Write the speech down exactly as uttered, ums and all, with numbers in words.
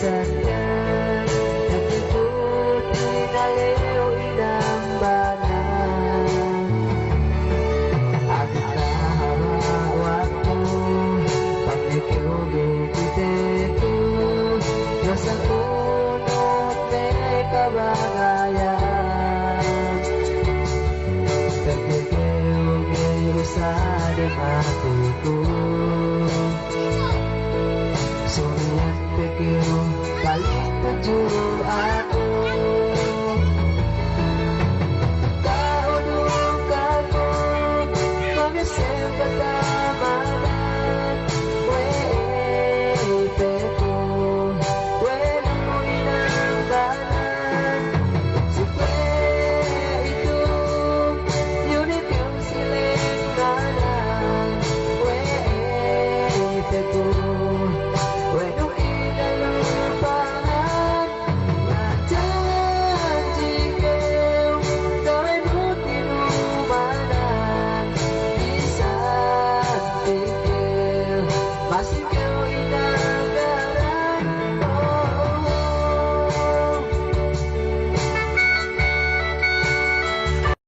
Sadiya, takikut pinalew inambana. Adik tahawa waktu, pamikew bi kiteku, dosa kunut me' kabagayan. Takikew bi usa' dem atiku. Sumiyan pe kew paling tudju aku. Ka'u du kaku, mamisel kata